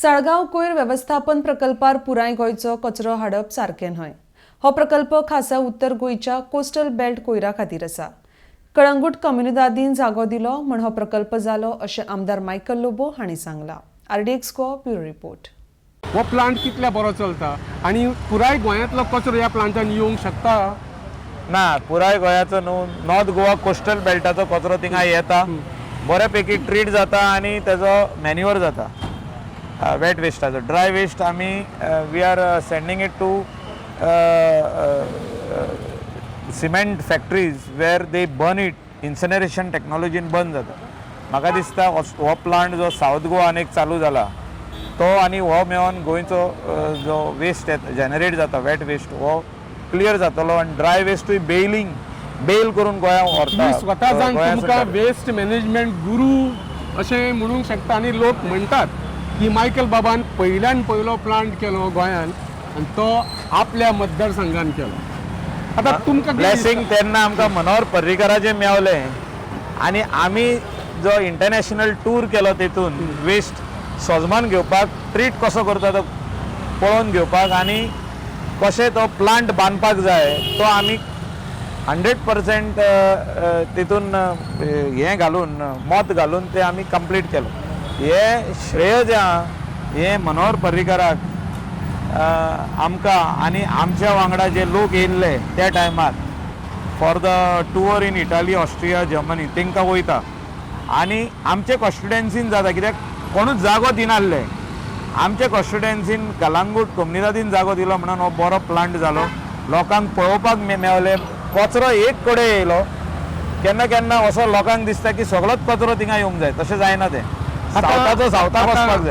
साळगांव कोयर वेवस्थापन प्रकल्पार पुराय गोंयचो कचरो हाडप सारकें न्हय. हो प्रकल्प खासा उत्तर गोंयच्या कोस्टल बेल्ट कोयरा खातीर आसा. कळंगूट कम्युनिदादीन जागो दिलो म्हण हो प्रकल्प जालो, अशें आमदार मायकल लोबो हांणी सांगलां. RDX Goa, bureau report. हो प्लांट कितल्या बरो चलता आनी पुराय गोंयांतलो कचरो ह्या प्लांटान येवंक शकता? ना, पुराय गोंयाचो न्हू, नॉर्थ गोवा कोस्टल बेल्टाचो कचरो थिंगा येता, बऱ्या पैकी ट्रीट जाता आनी तेजो मॅन्युअर जाता वेट वेस्टाचो. ड्राय वेस्ट आमी we are sending it to cement factories where they burn it. Incineration टॅक्नॉलॉजीन burn जाता. म्हाका दिसता हो प्लांट जो सावथ गोवान एक चालू जाला तो आनी हो मेळोन गोंयचो जो वेस्ट जनरेट जाता, वेट वेस्ट, हो क्लियर जातलो आनी ड्राय वेस्टूय बेलिंग बेल करून गोंया व्हरता. तुम्ही स्वता जावन गोंया तुमकां सुद्दां. वेस्ट मॅनेजमेंट गुरू अशें म्हणूंक शकता आनी लोक म्हणटात की मायकल बाबान पयल्यान पयलो प्लांट केलो गोंयान आनी तो आपल्या मतदारसंघान केलो. आतां तुमकां कितें ब्लेसिंग दिसता? तेन्ना आमकां मनोहर पर्रीकाराचें मेवलें आनी आमी जो इंटरनॅशनल टूर केलो तेतून वेस्ट सोजमान घेवपाक, ट्रीट कसो करता तो पळोवन घेवपाक आनी कशें तो प्लांट बांदपाक जाय, तो आमी 100% तितून हें घालून, मत घालून ते आमी कंप्लीट केलो. हें श्रेय जें आहा हें मनोहर पर्रीकाराक, आमकां आनी आमच्या वांगडा जे लोक येयल्ले त्या टायमार for the tour in Italy, Austria, Germany, तांकां वयता आनी आमचे कॉन्स्टिट्युएन्सीन जाता, कित्याक कोणूच जागो दिनासले. आमचे कॉन्स्टिट्युएन्सीन कलांगूट कोमनिदादीन जागो दिलो म्हणून हो बरो प्लांट जालो. लोकांक पळोवपाक मेवलें, कचरो एक कडेन येयलो. केन्ना केन्ना असो लोकांक दिसता की सगळोच कचरो थिंगा येवंक जाय, तशें जायना तें. सावथाचो सावथाक वचपाक जाय.